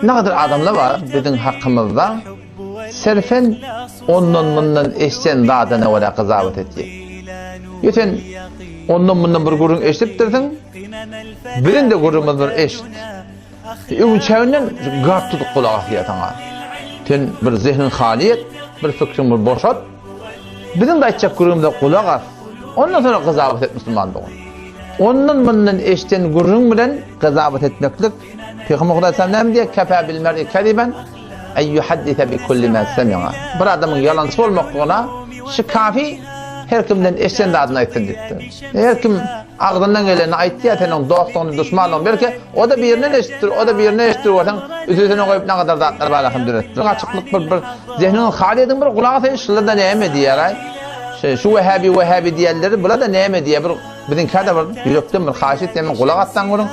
Nagadar adamlar bar biziň hakymyzda serfen ondan-mundan eşden zadyna görä gyzawat etýär. Ýa sen ondan-mundan bir gürrüň eşidipdirsiň, biziň-de gürrüňimizi bir eşit. Öňçäginden gap tutup gulak asýar saňa. Sen bir zehniň haly et, bir fikriňi bir boşat. Biziň-de aýtjak gürrüňimize gulak as. Ondan soňra gyzawat et musulman dogan. Ondan-mundan eşden gürrüň bilen gyzawat etmeklik, Pygamber Hudaý salam näme diýýär? Kefä bil mer'i keziben en yuhaddise bi kulli ma semi'a. Bir adamyň ýalançy bolmaklygyna şu kafi, her kimden eşden zadyny aýtsyn diýipdir. Her kim agzyndan gelenini aýtýar, seniň dostlugyny, duşmanlygyny belki o-da birinden eşidipdir, o-da birinden eşidipdir görseň, üstesine goýup nägadar zatlar bar hem döretipdir. Açyklyk bir bir zehniňi haly ediň bir gulak asaýyn şular-da näme diýýär-aý? Şu wehhabi wehhabi diýenleri bular-da näme diýýär bir biziňkä-de bir ýürekden bir haýyş etýän gulak assaň görüň.